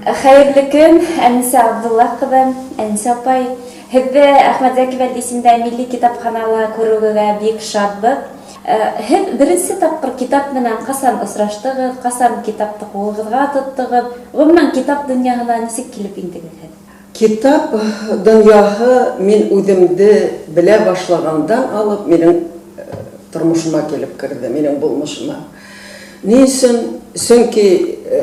Хәйерле көн, Әнисә Абдулла ҡыҙы, Әнисә апай. Һеҙҙе Әхмәт Зәки Вәлиди исемендә милли китапханала күреүгә бик шатбыҙ. Һеҙ беренсе тапҡыр китап менән ҡасан осраштығыҙ, ҡасан китапты ҡулығыҙға тоттоғоҙ? Ғөмүмән, китап донъяһына нисек килеп индегеҙ һеҙ? Китап донъяһы мин үҙемде белә башлағандан алып минең тормошома килеп керҙе, минең булмышыма. Ни өсөн? Сөнки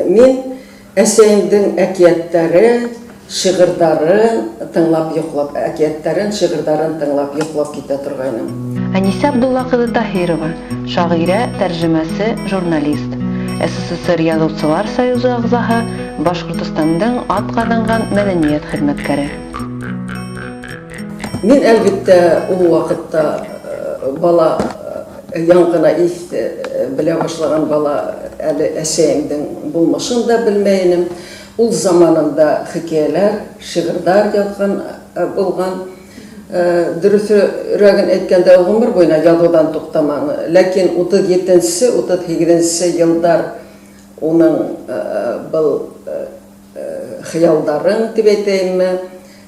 мин әсәйемдең әкиәттәре, шиғырҙарын тыңлап йоҡлап, әкиәттәрен, шиғырҙарын тыңлап йоҡлап китә торғайным. Әнисә Абдулла ҡыҙы Таһирова, шағирә, тәржемәсе, журналист, СССР Яҙыусылар союзы ағзаһы, Башҡортостандың атҡаҙанған мәҙәниәт хеҙмәткәре. Мин, әлбиттә, ул ваҡытта бала, яңы ғына иҫ белә башлаған бала, әле әсәйемдең булмышын да белмәй инем. Ул заманында хикәйәләр, шиғырҙар яҙған булған. Дөрөҫөрәген әйткәндә, ул ғүмер буйына яҙыуҙан туҡтаманы. Ләкин 37-се, 38-се йылдар уның был хыялдарын тип әйтәйемме,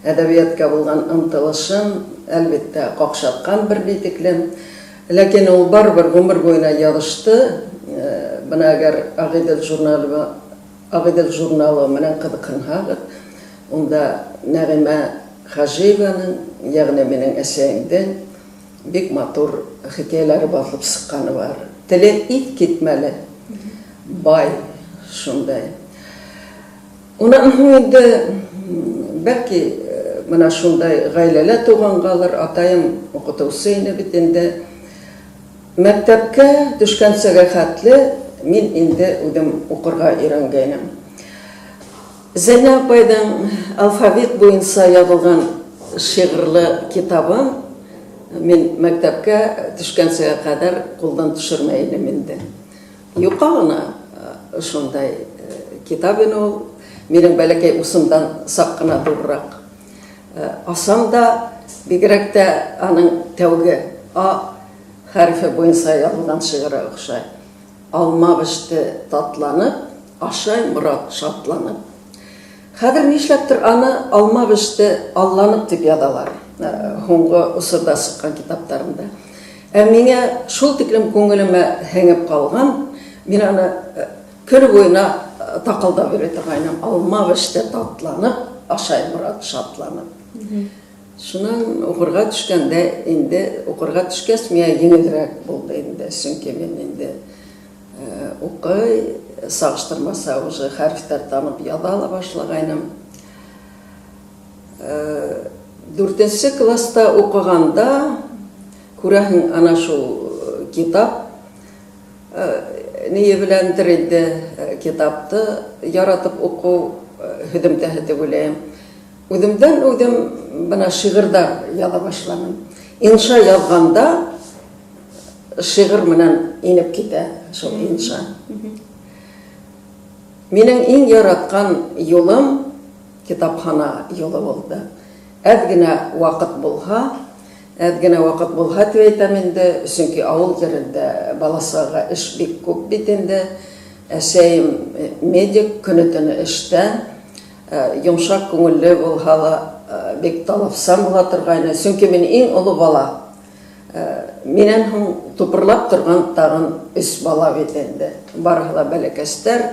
әҙәбиәткә булған ынтылышын, әлбиттә, ҡаҡшатҡан бер ни тиклем. Ләкин ул барыбер ғүмер буйына яҙышты. Бына әгәр Ағиҙел журналы менән ҡыҙыҡһынһағыҙ, унда Нәғимә Хажиеваның, йәғни минең әсәйемдең бик матур хикәйәләре баҫылып сыҡҡаны бар. Теле иҫ китмәле, бай шундай. Унан һуң инде, бәлки, бына шундай ғаиләлә тыуғанғалыр, атайым уҡытыусы ине бит инде. Мәктәпкә төшкәнсәгә хәтле мин инде үҙем уҡырға өйрәнгәйнем. Зәйнә апайҙың алфавит буйынса яҙылған шиғырлы китабын мин мәктәпкә төшкәнсәгә ҡәҙәр ҡулдан төшөрмәй инем инде. Юҡа ғына шундай китап ине ул. Минең бәләкәй усымдан саҡ ҡына ҙурыраҡ. Асам да, бигерәк тә аның тәүге А хәрефе буйынса яҙылған шиғыры оҡшай. Алма беште татланып, ашай Морат шатланып. Хәҙер нишләптер аны алма беште алланып тип яҙалар. Һуңғы осорҙа сыҡҡан китаптарында. Ә миңә шул тиклем күңелемә һеңеп ҡалған, мин аны көн буйына таҡылдап йөрөй торғайным. Алма беште татланып, ашай Морат шатланып. Шунан уҡырға төшкәндә инде, уҡырға төшкәс, миңә еңелерәк булды инде, сөнки мин инде уҡый, сағыштырмаса уже хәрефтәр танып яҙа ла башлағайным. 4-нсе класста уҡығанда, күрәһең, ана шул китап ние беләндер инде, китапты яратып уҡыу һөҙөмтәһе тип уйлайым. Үҙемдән үҙем бына шиғырҙар яҙа башланым. Инша яҙғанда шиғыр менән инеп китә шул инша. Минең иң яратҡан юлым китапхана юлы булды. Әҙ генә ваҡыт булһа, әҙ генә ваҡыт булһа тип әйтәм инде, сөнки ауыл ерендә бала-саға эш бик күп бит инде. Әсәйем медик, көнө-төнө эштә, йомшаҡ күңелле булһа ла, бик талапсан була торғайны. Сөнки мин иң оло бала. Минән һуң тупырлап торған тағын өс бала бит инде. Барыһы ла бәләкәстәр.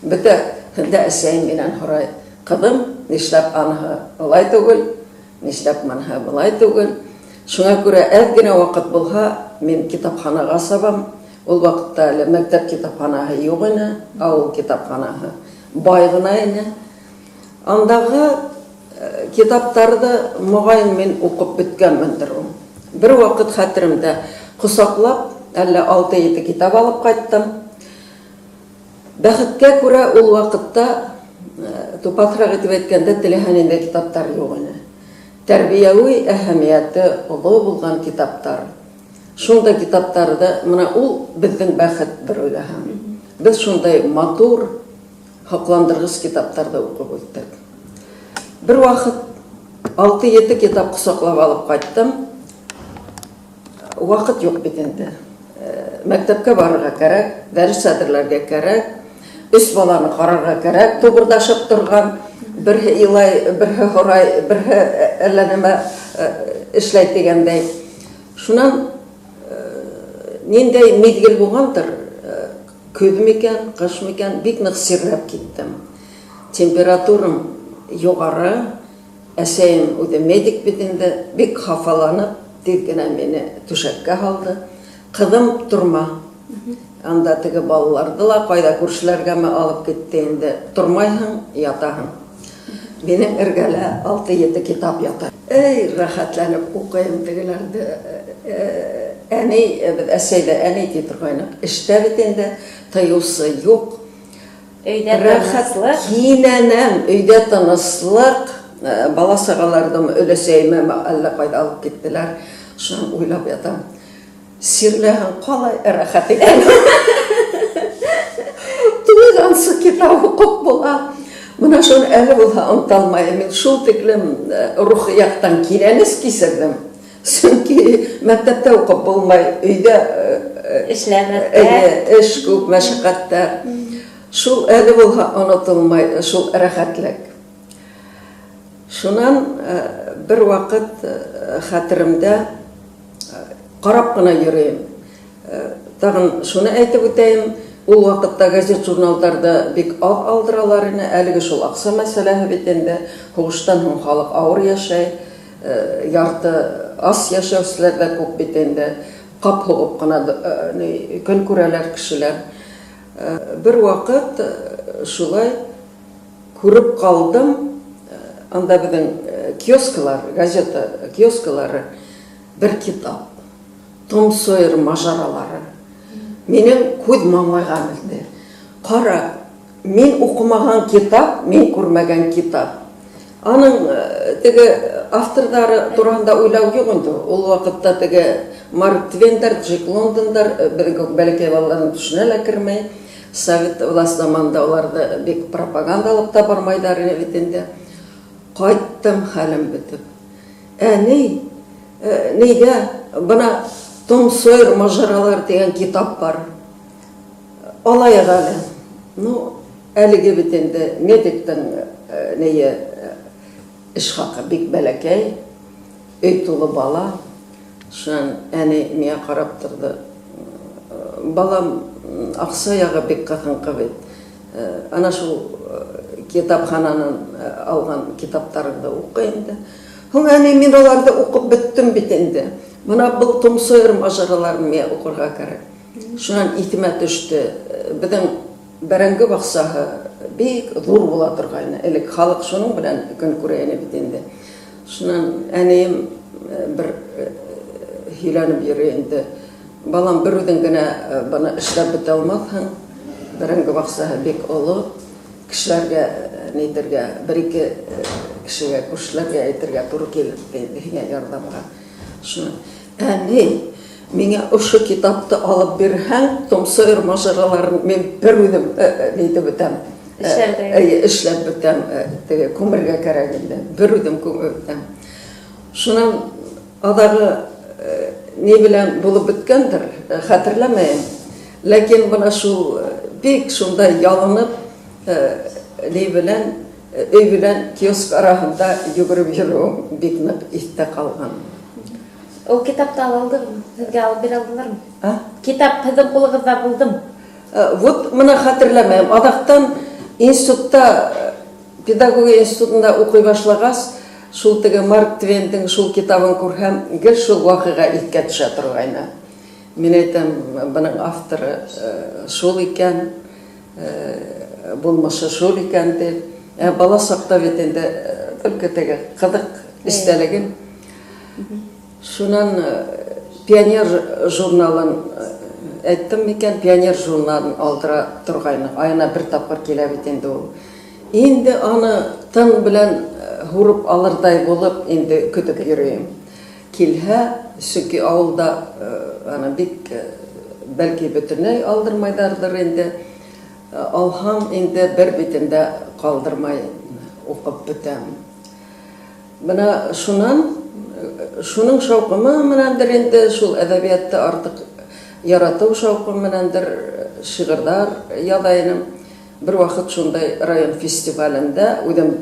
Бөтәһен дә әсәйем минән һорай: "Ҡыҙым, нишләп аныһы улай түгел, нишләп быныһы былай түгел?" Шуңа күрә әҙ генә ваҡыт булһа, мин китапханаға сабам. Ул ваҡытта әле мәктәп китапханаһы юҡ ине, ауыл китапханаһы бай ғына ине. Андағы китаптарҙы, моғайын, мин уҡып бөткәнмендер ул. Бер ваҡыт хәтеремдә, ҡосаҡлап әллә 6-7 китап алып ҡайттым. Бәхеткә күрә, ул ваҡытта, тупаҫыраҡ итеп әйткәндә, теләһә ниндәй китаптар юҡ ине. Тәрбиәүи әһәмиәте оло булған китаптар. Шундай китаптарҙы, бына ул беҙҙең бәхет бер уйлаһаң. Беҙ шундай матур, һоҡландырғыс китаптарҙы уҡып үҫтек. Бер ваҡыт 6-7 китап ҡосаҡлап алып ҡайттым. Ваҡыт юҡ бит инде. Мәктәпкә барырға кәрәк, дәрес әҙерләргә кәрәк. Өс баланы ҡарарға кәрәк, тубырҙашып торған, берһе илай, берһе һорай, берһе әллә нәмә эшләй тигәндәй. Шунан ниндәй миҙгел булғандыр, көҙ микән, ҡыш микән, бик ныҡ сирләп киттем. Температурам юғары, әсәйем үҙе медик бит инде, бик хафаланып, тиҙ генә мине түшәккә һалды. Ҡыҙым, торма. Анда теге балаларҙы ла ҡайҙа күршеләргәме алып китте инде. Тормайһың, ятаһың. Минең эргәлә 6-7 китап ята. Эй, рәхәтләнеп уҡыйым тегеләрҙе. Әней, беҙ әсәй ҙә әней ти торғайныҡ. Эштә бит инде, тыйыусы юҡ. Өйҙә тыныслыҡ. Кинәнәм, өйҙә тыныслыҡ. Бала сағаларҙы өләсәйемә әллә ҡайҙа алып киттеләр. Шунан уйлап ятам. Сирләһәң ҡалай рәхәт икән. Туйғансы китап уҡып була. Бына шуны әле булһа онота алмайым. Мин шул тиклем рухи яҡтан кинәнес кисерҙем. Сөнки мәктәптә уҡып булмай, өйҙә эшләмәҫкә, эш күп, мәшәҡәттәр. Шул әле булһа онотолмай, шул рәхәтлек. Шунан бер ваҡыт хәтеремдә ҡарап ҡына йөрөйөм. Тағын шуны әйтеп үтәйем, ул ваҡытта газет-журналдарҙы бик аҙ алдыралар ине, әлеге шул аҡса мәсьәләһе бит инде. Һуғыштан һуң халыҡ ауыр йәшәй, ярты ас йәшәүселәр ҙә күп бит инде. Ҡап һуғып ҡына көн күрәләр кешеләр. Бер ваҡыт шулай күреп ҡалдым, анда беҙҙең киоскалар, газета киоскалары, бер китап. Том Сойер мажаралары. Минең күҙ маңлайға менде. Ҡара, мин уҡымаған китап, мин күрмәгән китап. Аның теге авторҙары тураһында уйлау юҡ инде. Ул ваҡытта теге Марк Твендер, Джек Лондондар беҙҙең кеүек бәләкәй балаларҙың төшөнә лә кермәй. Совет власть заманында уларҙы бик пропагандалап та бармайҙар ине бит инде. Ҡайттым хәлем бөтөп. Әней, нигә бына Том Сойер мажаралар тигән китап бар. Алайыҡ әле. Ну, әлеге бит инде медиктың нее эш хаҡы бик бәләкәй, өй тулы бала. Шунан әней миңә ҡарап торҙо. Балам, аҡса яғы бик ҡыҫынҡы бит. Ана шул китапхананан алған китаптарыңды уҡы инде. Һуң, әней, мин уларҙы уҡып бөттөм бит инде. Бына был Том Сойер мажараларын миңә уҡырға кәрәк. Шунан иҫемә төштө. Беҙҙең бәрәңге баҡсаһы бик ҙур була торғайны. Элек халыҡ шуның белән көн күрә ине бит инде. Шунан әнейем бер һөйләнеп йөрөй инде. Балам, бер үҙең генә быны эшләп бөтә алмаҫһың. Бәрәңге баҡсаһы бик оло. Кешеләргә нитергә, бер-ике кешегә, күршеләргә әйтергә тура килер инде һиңә ярҙамға. Шунан, әней, миңә ошо китапты алып бирһәң, Том Сойер мажараларын мин бер үҙем нитеп бөтәм. Эшләп бөтәм, теге күмергә кәрәк инде. Бер үҙем күмеп бөтәм. Шунан аҙағы ни белән булып бөткәндер, хәтерләмәйем. Ләкин бына шул бик шундай ялынып, ни белән, өй белән киоск араһында йүгереп йөрөүем бик ныҡ иҫтә ҡалған. Ул китапты ала алдығыҙмы? Һеҙгә алып бирә алдылармы? Китап һеҙҙең ҡулығыҙҙа булдымы? Вот бына хәтерләмәйем. Аҙаҡтан институтта, педагогия институтында уҡый башлағас, шул теге Марк Твендың шул китабын күрһәм, гел шул ваҡиға иҫкә төшә торғайны. Мин әйтәм, бының авторы шул икән, булмышы шул икән тип. Бала саҡта бит инде только теге ҡыҙыҡ эстәлеген. Шунан Пионер журналын әйттем микән, Пионер журналын алдыра торғайны. Айына бер тапҡыр килә бит инде ул. Инде аны тын белән һурып алырҙай булып инде көтөп йөрөйөм. Килһә, сөнки ауылда аны бик бәлки бөтөнләй алдырмайҙарҙыр инде. Алһам инде бер битендә ҡалдырмай уҡып бөтәм. Бына шунан, шуның шауҡымы менәндер инде, шул әҙәбиәтте артыҡ яратыу шауҡымы менәндер шиғырҙар яҙа инем. Бер ваҡыт шундай район фестивалендә үҙем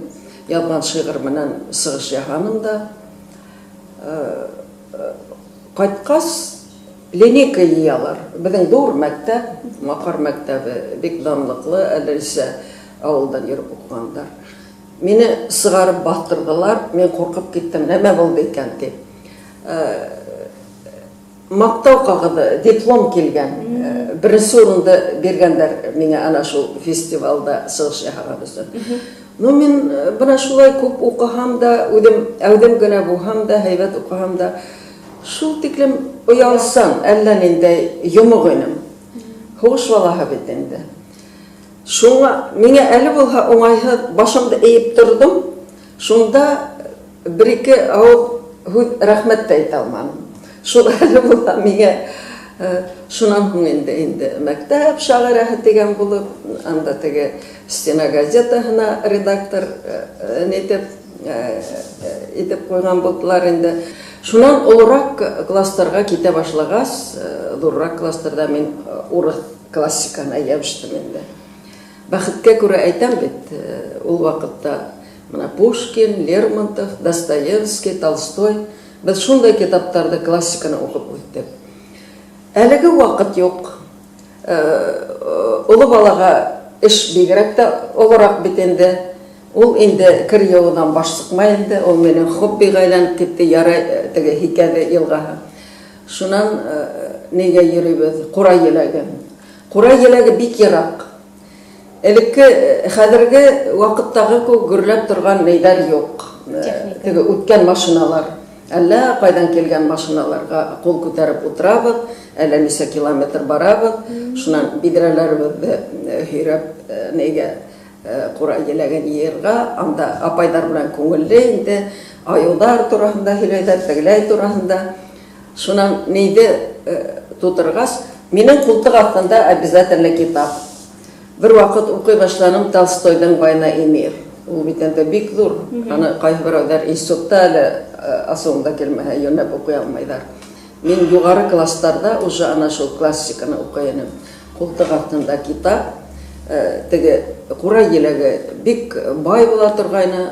яҙған шиғыр менән сығыш яһаным да. Ҡайтҡас линейка йыялар. Беҙҙең ҙур мәктәп, Маҡар мәктәбе бик данлыҡлы, әле ауылдан йөрөп уҡығандар. Мине сығарып баҫтырҙылар, мин ҡурҡып киттем, нәмә булды икән тип. Маҡтау ҡағыҙы, диплом килгән. Беренсе урынды биргәндәр миңә ана шул фестивалда сығыш яһаған өсөн. Ну, мин бына шулай күп уҡыһам да, үҙем әүҙем генә булһам да, һәйбәт уҡыһам да, шул тиклем оялсан, әллә ниндәй йомоҡ инем. Һуғыш балаһы бит инде. Шуңа миңә әле булһа уңайһыҙ, башымды эйеп торҙом. Шунда бер-ике ауыҙ һүҙ рәхмәт тә әйтә алманым. Шул әле булһа миңә шунан һуң инде мәктәп шағирәһе тигән булып, анда теге стена газетаһына редактор итеп ҡуйған булдылар инде. Шунан олораҡ класстарға китә башлағас, ҙурыраҡ класстарҙа мин урыҫ классикаһына йәбештем инде. Бәхеткә күрә әйтәм бит, ул ваҡытта бына Пушкин, Лермонтов, Достоевский, Толстой, беҙ шундай китаптарҙы, классиканы уҡып үҫтек. Әлеге ваҡыт юҡ. Оло балаға эш бигерәк тә олораҡ бит инде. Ул инде кер йыуыуҙан баш сыҡмай инде, ул минең хоббиға әйләнеп китте, ярай теге Һикәҙе йылғаһы. Шунан нигә йөрөйбөҙ? Ҡурай еләге. Ҡурай еләге бик йыраҡ. Элекке, хәҙерге ваҡыттағы кеүек гөрләп торған нейҙәр юҡ. Теге үткән машиналар. Әллә ҡайҙан килгән машиналарға ҡул күтәреп ултырабыҙ, әллә нисә километр барабыҙ. Шунан биҙрәләребеҙҙе һөйрәп нейгә ҡурай еләген йыйырға, анда апайҙар менән күңелле инде, айыуҙар тураһында һөйләйҙәр, тегеләй тураһында. Шунан нейҙе тутырғас, минең ҡултыҡ аҫтында обязательно китап. Бер ваҡыт уҡый башланым Толстойҙың «Война и мир». Ул бит инде бик ҙур. Аны ҡайһы берәүҙәр институтта әле асыуында килмәһә йүнләп уҡый алмайҙар. Мин юғары класстарҙа уже ана шул классиканы уҡый инем. Ҡултыҡ аҫтында китап, теге ҡурай еләге бик бай була торғайны,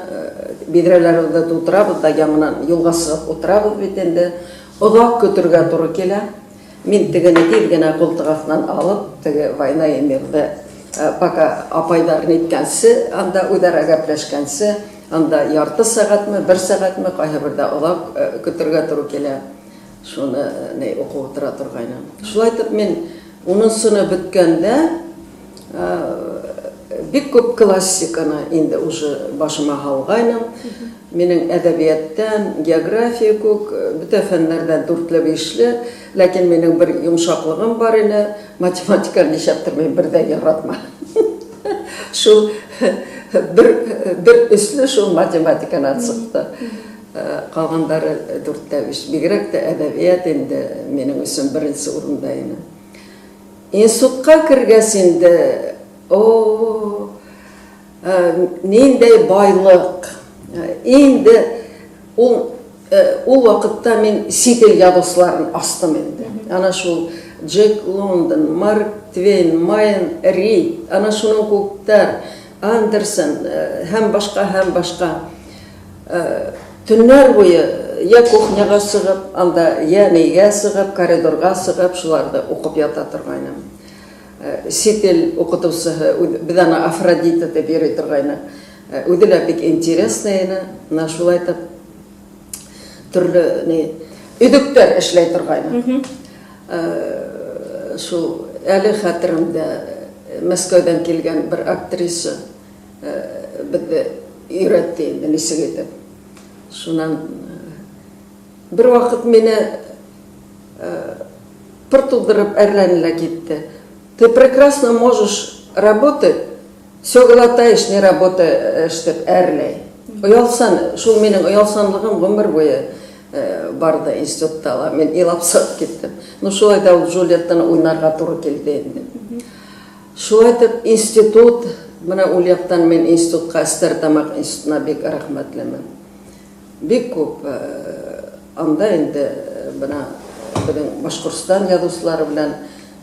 биҙрәләрҙе тултырабыҙ ҙа яңынан юлға сығып ултырабыҙ бит инде. Оҙаҡ көтөргә тура килә. Мин тегене тиҙ генә ҡултыҡ аҫтынан алып, теге «Война и мир»ҙы пока апайҙар ниткәнсе, анда үҙара гәпләшкәнсе, анда ярты сәғәтме, бер сәғәтме, ҡайһы берҙә оҙаҡ көтөргә тура килә. Шуны ни уҡып ултыра торғайным. Шулай итеп мин унынсыны бөткәндә бик күп классиканы инде уже башыма һалғайным. Минең әҙәбиәттән, география күк, бөтә фәндәрҙән дүртле, бишле, ләкин минең бер йомшаҡлығым бар ине, математиканы нишләптер мин бер ҙә яратманым. Шул бер өслө шул математиканан сыҡты. Ҡалғандары дүрттә биш. Бигерәк тә әҙәбиәт инде минең өсөн беренсе урында ине. Институтҡа кергәс инде, о, ниндәй байлыҡ. Инде ул ваҡытта мин сит ил яҙыусыларын астым инде. Ана шул Джек Лондон, Марк Твен, Майн Рид, ана шуның күктәр, Андерсон һәм башҡа, һәм башҡа. Төннәр буйы я кухняға сығып, анда я нейгә сығып, коридорға сығып, шуларҙы уҡып ята торғайным. Сит ил уҡытыусыһы, беҙ аны Афродита тип йөрөй торғайны. Үҙе лә бик интересный ине. Мына шулай итеп төрлө ни өҙөктәр эшләй торғайны. Шул әле хәтеремдә, Мәскәүҙән килгән бер актриса беҙҙе өйрәтте инде нисек итеп. Шунан бер ваҡыт мине пыр тултырып әрләне лә китте. «Ты прекрасно можешь работать, все глотаешь, не работаешь», тип әрләй. Оялсан, шул минең оялсанлығым ғүмер буйы барҙы институтта ла. Мин илап сығып киттем. Ну, шулай ҙа ул Джульеттаны уйнарға тура килде инде. Шулай итеп институт, бына ул яҡтан мин институтҡа, Стәрлетамаҡ институтына бик рәхмәтлемен. Бик күп анда инде бына беҙҙең Башҡортостан яҙыусылары менән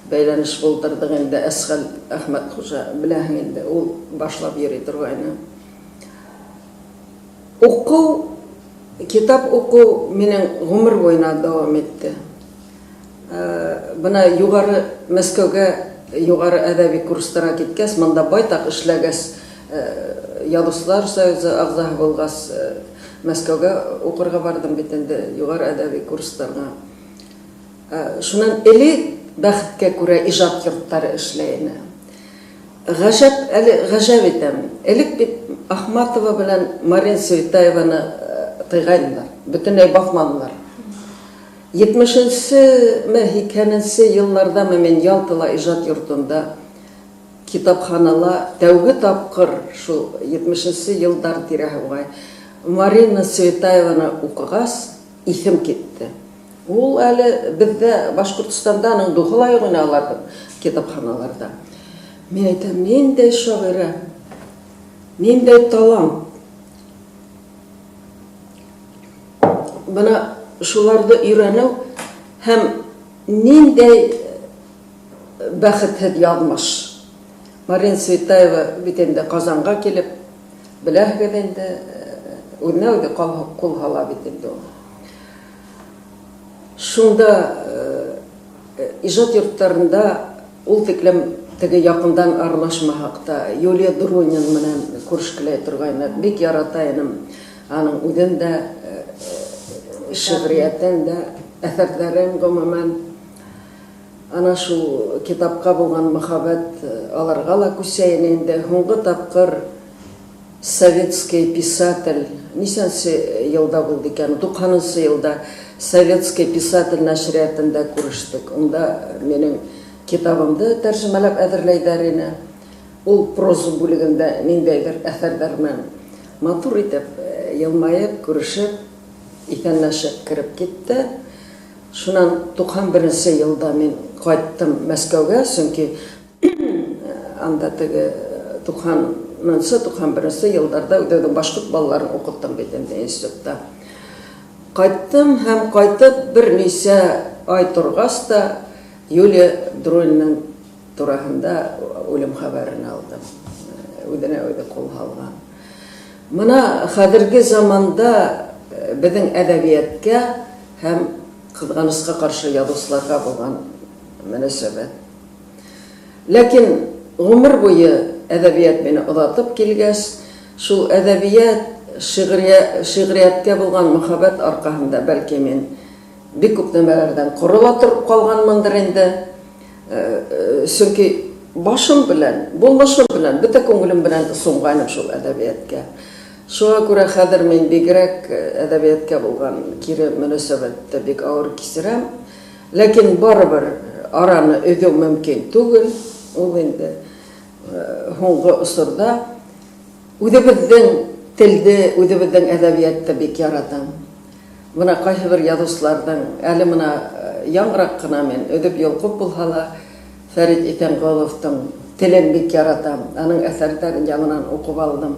бәйләнеш булдырҙыҡ инде. Әсғәл Әхмәтхужа, беләһең инде, ул башлап йөрөй торғайны. Уҡыу, китап уҡыу минең ғүмер буйына дауам итте. Бына юғары Мәскәүгә юғары әҙәби курстарға киткәс, мында байтаҡ эшләгәс, Яҙыусылар союзы ағзаһы булғас, Мәскәүгә уҡырға барҙым бит инде юғары әҙәби курстарға. Шунан элек бәхеткә күрә ижад йорттары эшләй ине. Ғәжәп, әле ғәжәп итәм. Элек бит Ахматова белән Марина Цветаеваны тыйғайнылар, бөтөнләй баҫманылар. 70-нсе, 80-нсе йылларҙамы мин Ялтала ижад йортонда китапханала тәүге тапҡыр шул 70-нсе йылдар тирәһе буғай Марина Цветаеваны уҡығас, иҫем китте. Ул әле беҙҙә Башҡортостанда аның духы ла юҡ ине аларҙың китапханаларҙа. Мин әйтәм, ниндәй шағирә, ниндәй талант. Бына шуларҙы өйрәнеү һәм ниндәй бәхетһеҙ яҙмыш. Марина Цветаева бит инде Ҡазанға килеп, беләһегеҙ инде, үҙенә үҙе ҡул һала бит инде ул. Шунда ижад йорттарында ул тиклем теге яҡындан аралашмаһаҡ та, Юлия Дурунин менән күрешкеләй торғайны, бик ярата инем аның үҙен дә, шиғриәтен дә, әҫәрҙәрен ғөмүмән. Ана шул китапҡа булған мөхәббәт аларға ла күсә ине инде. Һуңғы тапҡыр советский писатель, нисәнсе йылда булды икән, 90-нсы йылда Советский писатель нәшриәтендә күрештек. Унда минең китабымды тәржемәләп әҙерләйҙәр ине. Ул проза бүлегендә ниндәйҙер әҫәрҙәр менән матур итеп йылмайып, күрешеп, иҫәнләшеп кереп китте. Шунан 91-нсе йылда мин ҡайттым Мәскәүгә, сөнки анда теге 90-нсы, 91-нсе йылдарҙа үҙебеҙҙең башҡорт балаларын уҡыттым бит инде институтта. Ҡайттым һәм ҡайтып бер нисә ай торғас та Юлия Друнинаның тураһында үлем хәбәрен алдым. Үҙенә үҙе ҡул һалған. Бына хәҙерге заманда беҙҙең әҙәбиәткә һәм ҡыҙғанысҡа ҡаршы яҙыусыларға булған мөнәсәбәт. Ләкин ғүмер буйы әҙәбиәт мине оҙатып килгәс, шул әҙәбиәт, шиғриәткә булған мөхәббәт арҡаһында бәлки мин бик күп нәмәләрҙән ҡоро ла тороп ҡалғанмындыр инде. Сөнки башым белән, булмышым белән, бөтә күңелем белән сумғайным шул әҙәбиәткә. Шуға күрә хәҙер мин бигерәк әҙәбиәткә булған кире мөнәсәбәтте бик ауыр кисерәм. Ләкин барыбер араны өҙөү мөмкин түгел. Ул инде һуңғы осорҙа үҙебеҙҙең телде, үҙебеҙҙең әҙәбиәтте бик яратам. Бына ҡайһы бер яҙыусыларҙың, әле бына яңыраҡ ҡына мин өҙөп йолҡоп булһа ла, Фәрит Иҫәнғоловтың телен бик яратам. Аның әҫәрҙәрен яңынан уҡып алдым.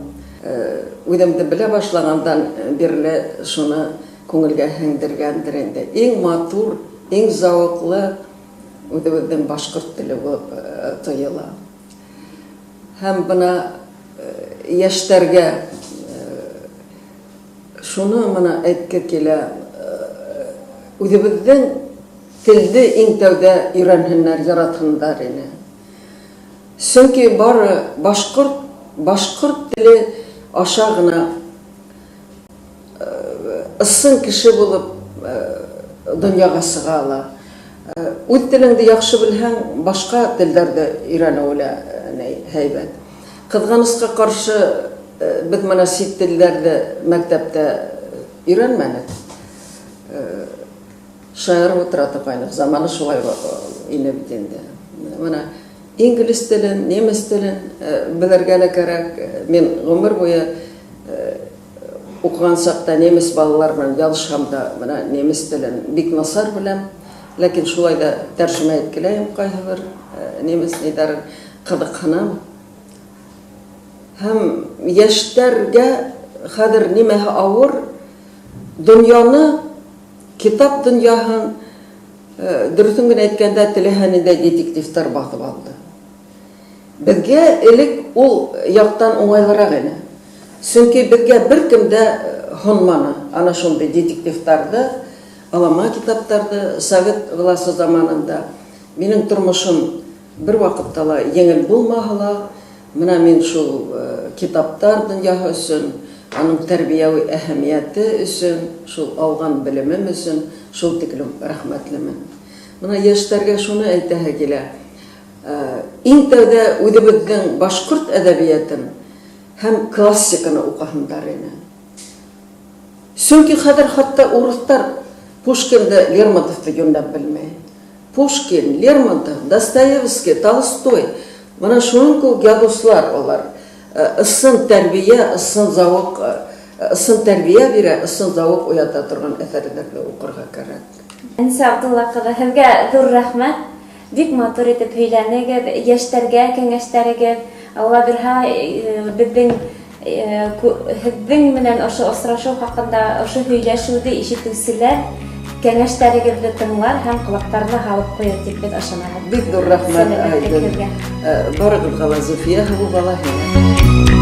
Үҙемде белә башлағандан бирле шуны күңелгә һеңдергәндер инде. Иң матур, иң зауыҡлы үҙебеҙҙең башҡорт теле булып тойола. Һәм бына йәштәргә шуны бына әйтке килә, үҙебеҙҙең телде иң тәүҙә өйрәнһеннәр, яратһындар ине. Сөнки бары башҡорт теле аша ғына ысын кеше булып донъяға сыға ала. Үҙ телеңде яҡшы белһәң, башҡа телдәрҙе өйрәнеү лә һәйбәт. Ҡыҙғанысҡа ҡаршы, беҙ бына сит телдәрҙе мәктәптә өйрәнмәнек. Шаярып ултыра торғайныҡ, заманы шулай ине бит инде. Бына инглиз телен, немец телен белергә лә кәрәк. Мин ғүмер буйы уҡыған саҡта немец балалар менән яҙышһам да, бына немец телен бик насар беләм. Ләкин шулай ҙа тәржемә иткеләйем ҡайһы бер немец ниҙәрен, ҡыҙыҡһынам. Һәм йәштәргә хәҙер нимәһе ауыр? Донъяны, китап донъяһын Дөрөҫөн генә әйткәндә, теләһә ниндәй детективтар баҫып алды. Беҙгә элек ул яҡтан уңайлыраҡ ине. Сөнки беҙгә бер кем дә һонманы ана шундай детективтарҙы, алама китаптарҙы совет власы заманында. Минең тормошом бер ваҡытта ла еңел булмаһа ла, мына мин шул китаптар донъяһы өсөн, аның тәрбиәүи әһәмиәте өсөн, шул алған белемем өсөн шул тиклем рәхмәтлемен. Мына йәштәргә шуны әйтәһе килә. Иң тәүҙә үҙебеҙҙең башҡорт әҙәбиәтен һәм классиканы уҡыһындар ине. Сөнки хәҙер хатта урыҫтар Пушкинды, Лермонтовты йүнләп белмәй. Пушкин, Лермонтов, Достоевский, Толстой, мына шуның кеүек яҙыусылар улар. Ысын тәрбиә, ысын зауыҡ, ысын тәрбиә бирә, ысын зауыҡ уята торған әҫәрҙәрҙе уҡырға кәрәк. Әнисә Абдулла ҡыҙы, һеҙгә ҙур рәхмәт. Бик матур итеп һөйләнегеҙ, йәштәргә кәңәштәрегеҙ. Алла бирһә, беҙҙең һеҙҙең менән ошо осрашыу хаҡында ошо һөйләшеүҙе ишетеүселәр кәңәштәрегеҙҙе тыңлар һәм ҡолаҡтарына һалып ҡуйыр тип беҙ ышанабыҙ. Бик ҙур рәхмәт, Сәләмәтлек Айгөл. һеҙгә. Барығыҙға ла Зөлфиә һылыуға ла һиңә.